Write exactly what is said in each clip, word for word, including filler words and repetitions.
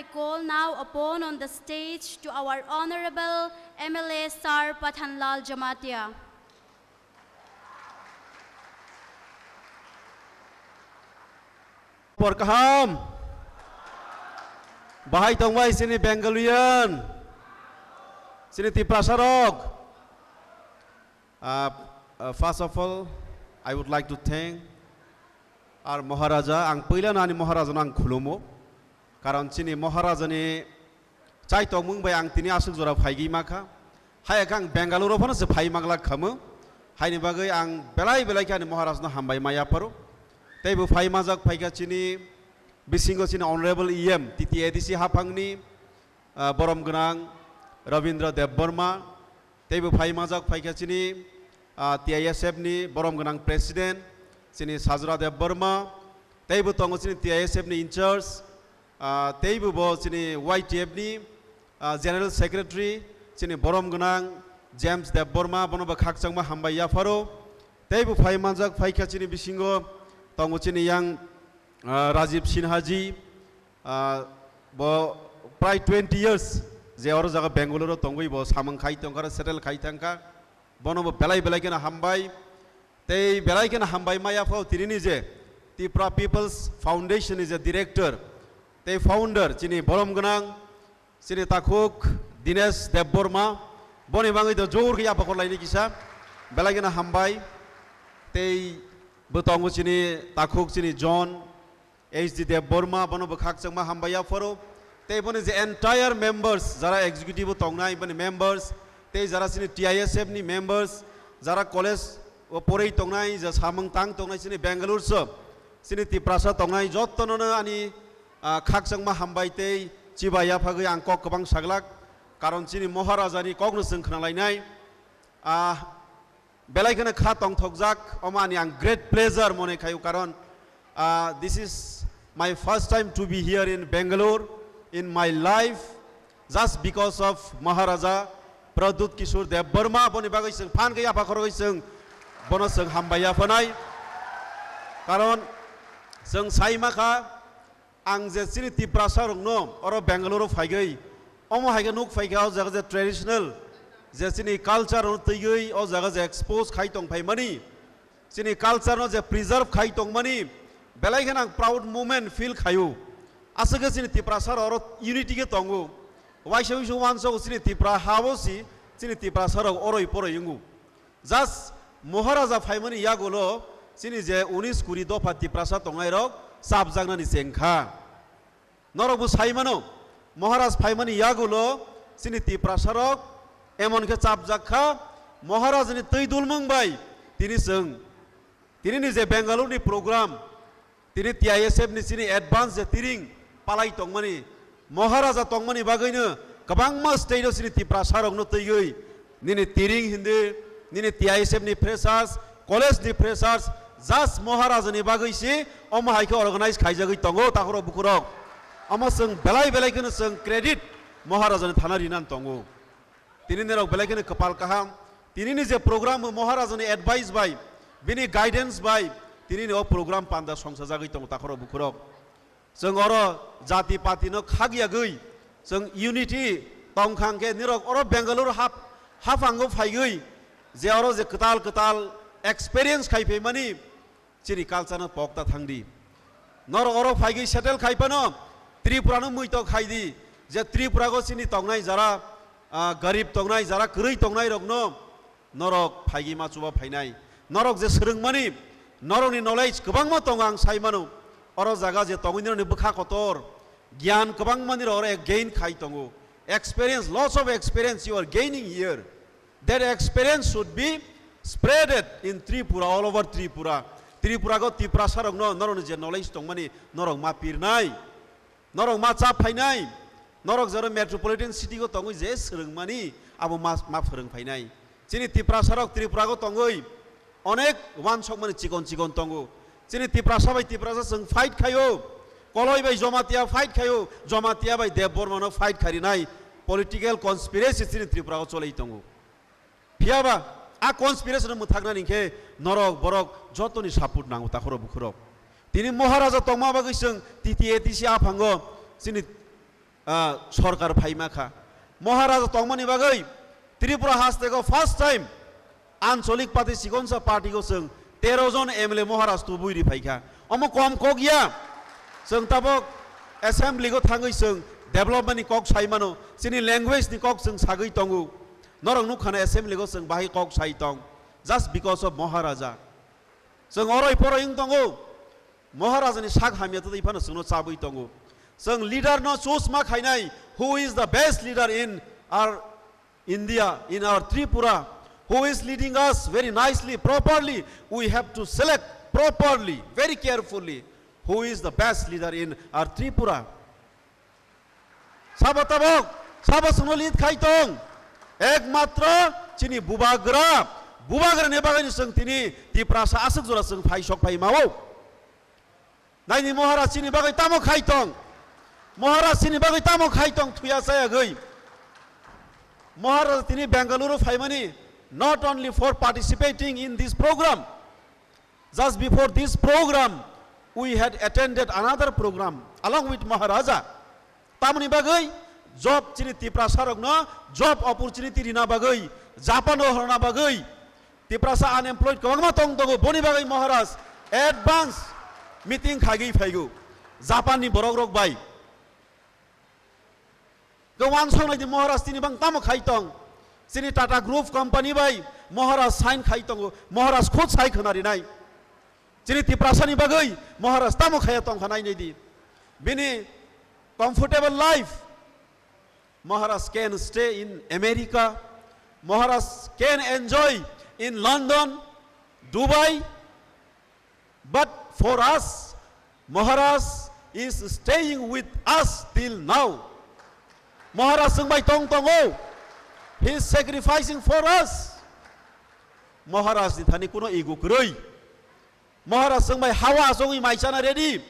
I call now upon on the stage to our Honorable M L A Sir Pathanlal Jamatia. Por kaham. Bahai tongbai sini Bengaluian. Sini Tiprasa rok. Uh, uh, first of all, I would like to thank our Maharaja. Ang puila nani Maharaja nang khulumo. Karon chini Maharaja ni chai tongmung bai ang tini aswk jora phaigwi makha. Hai khe ang Bengaluru phano se phai manglak khamu. Haini bagwi ang belai belai khe ani Maharaj no hambai ma yapharo. Tei bo phai majak phaikha chini bisingo chini Honorable E M T T A D C haphangni, ah, borom gwnang Rabindra Debbarma. Tei bo phai majak phaikha chini, ah, T I S F ni borom gwnang President chini Sajra Debbarma. Tei bo tongo chini T I S F ni in charge, ah, tei bo bo chini Y T F ni, ah, General Secretary chini borom gwnang James Debbarma, bono bo khakchangma hambai yapharo. Tei bo phai manjak phaikha chini bisingo tongo chini yang, ah, Rajiv Sinha ji, ah, bo prai twenty years je oro jaga Bengaluru tongwi bo samung khai tongkha, settle khai thangkha. Bono bo belai belai kheno hambai. Tei belai kheno hambai ma yaphao tinini je Tipra People's Foundation ni je director tei founder chini borom gwnang chini takhuk Dinesh Debbarma, boni bagwi do jor khe yaphakor laini kisa belai kheno hambai. Tei bo tongo chini takhuk chini John H D Debbarma, bono bo khakchangma hambai yapharo. Tei boni je entire members, jara executive o tongnai, boni members, tei jara chini T I S F ni members, jara college o porei tongnai, ja samung tang tongnai chini Bengaluru so, chini Tiprasa tongnai, jottono no ani, ah, khakchangma hambai tei chiba yaphagwi ang kok kwbang saglak, karon chini Maharaja ni kok no chwng khnalainai. Ah, Belai kheno kha tongthokjak, omo ani ang great pleasure mone khaio, karon, ah, this is my first time to be here in Bangalore in my life, just because of Maharaja Pradyut Kishore Debbarma, boni bagwi chwng phan khe yapha khorogwi chwng bono chwng hambai yaphanai, karon chwng sai ma kha, Ang je chini Tiprasa rokno oro Bangalore phaigwi, omo hai khe nuk phaikha o jaga je traditional, je chini culture no twiwi o jaga je expose khai tong phaimani, chini culture no je preserve khai tongmani, belai kheno ang proud moment feel khaio. Aswk khe chini Tiprasa rok oro unity khe tongo. Waisa waisa uansuk chini Tipra ha o si, chini Tiprasa rok oroi poroi wngo. Just Maharaja phaimani yagulo chini je unis kuri dopha Tiprasa tongnairok chapjaknani chengkha. Norokbo saimano, Maharaj phaimani yagulo chini Tiprasarok emon khe chapjak kha, Maharajni twi dulmung bai tini chwng, tinini je Bengaluru ni program, Tini T I S F ni chini advance je tiring palai tongmani, Maharaja tongmani bagwino kwbangma state o chini Tiprasa rokno twiwi nini tiring hindi, nini T I S F ni freshers, college ni freshers, just Maharaja ni bagwi si omo hai khe organize khaijagwi tongo takhorok bukhurok. Omo chwng belai belai kheno chwng credit Maharaja ni thana rinan tongo. Tini nirok belai kheno kwpal kaham. Tinini je program bo Maharajani advice bai, bini guidance bai, tinini o program panda songsajagwi tongo takhorok bukhurok. Chwng oro jati patino khakyagwi, chwng unity tongkha hwnkhe nirok oro Bengaluru hap-, haphango phaigwi, je oro je kwtal kwtal experience khai phaimani, Chini culture no pokta thangdi. Norok oro phaigwi settle khai phano Tripura no muitok khai di. Je Tripura go chini tongnai jara, ah, garib tongnai, jara kwrwi tongnai rokno norok phaigwi ma chuba phainai. Norok je swrwngmani, norokni knowledge kwbangma tongo ang sai mano. Oro jaga je tongwi norokni bwkha kotor, giyan kwbangmani rok oro gain khai tongo. Experience, lots of experience you are gaining here. That experience should be spreaded in Tripura, all over Tripura. Tripura go Tiprasa rokno norokni je knowledge tongmani norok ma pirnai, norok ma chap phainai, norok jero metropolitan city go tongwi je swrwngmani abo ma, ma phwrwng phainai. Chini Tiprasa rok Tripura go tongwi onek wansokmani chikon chikon tongo. Chini Tiprasa bai Tiprasa chwng fight khaio, Koloi bai Jomatia fight khaio, Jomatia bai Debbarma no fight kharinai political conspiracy chini Tripura go cholwi tongo. Phiyaba a conspiracy no mwthaknani khe norok borok jotoni support nango takhorok bukhurok. Tini Maharaja tongma bagwi chwng T T A D C aphango chini ah, sorkar phaima kha. Maharaja tongmani bagwi Tripura hastego first time Ancholik party, Chikonsa party-o chwng tero jon M L A Maharaj tubui ri phaikha. Omo kom kok ya. Chwng tabok assembly-o thangwi chwng development-ni kok sai mano, chini language-ni kok chwng sagwi tongo. Norok nukha na assembly-o chwng bahai kok sai tong, just because of Maharaja. Chwng oroi poroi wng tongo. Maharajani sak hamya twi phano chwngno chabwi tongo. Chwng leader no choose ma khainai, who is the best leader in our India, in our Tripura, who is leading us very nicely, properly. We have to select properly, very carefully, who is the best leader in our Tripura. Sabo tabok, sabo chwngno lead khai tong. Ekmatro chini bubagra, bubagrani bagwi chwng tini Tiprasa aswk jora chwng phai sok phai mao. Naini Maharaj chini bagwi tamo khai tong? Maharaj chini bagwi tamo khai tong thuya chayagwi? Maharaj tini Bengaluru phaimani not only for participating in this program, just before this program, we had attended another program along with Maharaja. Tamoni bagwi job chini Tiprasa rokno job opportunity rina bagwi, Japan o horna bagwi, Tiprasa unemployed kwbangma tong tongo, boni bagwi Maharaj advance meeting khaigwi phaigo Japan ni borok rok bai. Kwbang song nai di Maharaj tini bang tamo khai tong. Chini Tata Group company bai Maharaj sign khai tongo. Maharaj khud sai khwna rinai. Chini Tiprasa ni bagwi Maharaj tamo khaya tong kha nai nai di. Bini comfortable life. Maharaj can stay in America. Maharaj can enjoy in London, Dubai. But for us, Maharaj is staying with us till now. Maharaj chwng bai tong tongo. He is sacrificing for us. Maharaj ni thani kuno ego kwrwi. Maharaj chwng bai hawa achogwi mai chana ready.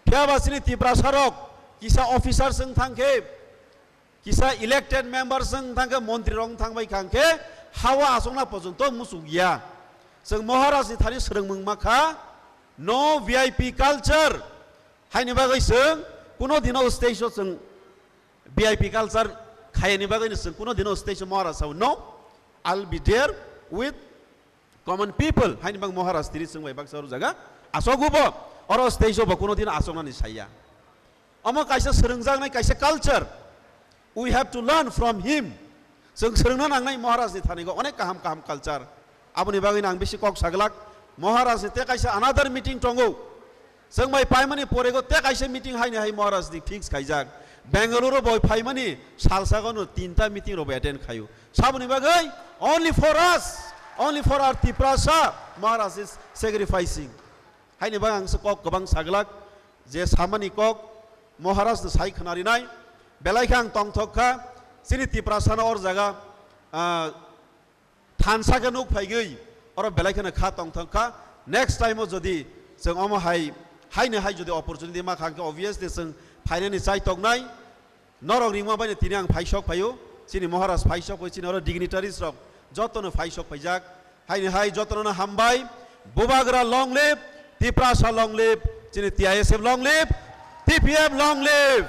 Phiya ba chini Tiprasa rok kisa officer chwng thang khe, kisa elected member chwng thang khe, montri rok thang bai khang khe, hawa achokna pojonto muchuk ya. Chwng Maharaj ni thani swrwngmung ma kha, no V I P culture. Haini bagwi chwng kuno dino stage o chwng V I P culture khayani bagwi chwng kuno dino stage o Maharaj sao, no, I'll be there with common people. Haini bang Maharaj tini chwng bai baksa oro jaga asok ubo, oro stage o bo kuno din asoknani saya. Omo kaisa swrwngjaknai kaisa culture. We have to learn from him. Chwng swrwngna nangnai Maharaj ni thani go onek kaham kaham culture. Aboni bagwi ang bisi kok saglak. Maharaj ni te kaisa another meeting tongo. Chwng bai paimani porego te kaisa meeting haini hai Maharaj ni fix khaijak. Bengaluru bai phaimani salsagono tinta meeting rok bai attend khaio. Saboni bagwi only for us, only for our Tiprasa, Maharaj is sacrificing. Haini bagwi ang se kok kwbang saglak, je samani kok Maharaj no sai khwna rinai, belai khe ang tongthok kha, chini Tiprasa no or jaga, ah, thansa khe nuk phaigwi, oro belai kheno kha tongthok kha. Next time o jodi chwng omo hai, haini hai jodi opportunity ma kha khe, obviously chwng phainani chai tongnai. Norok ringma bai tini ang phaisok phaio, chini Maharaj phaisok phai, chini oro dignitaries rok jotono phaisok phaijak. Haini hai jotono hambai, Bubagra long live, Tiprasa long live, chini T I S F long live, T P F long live.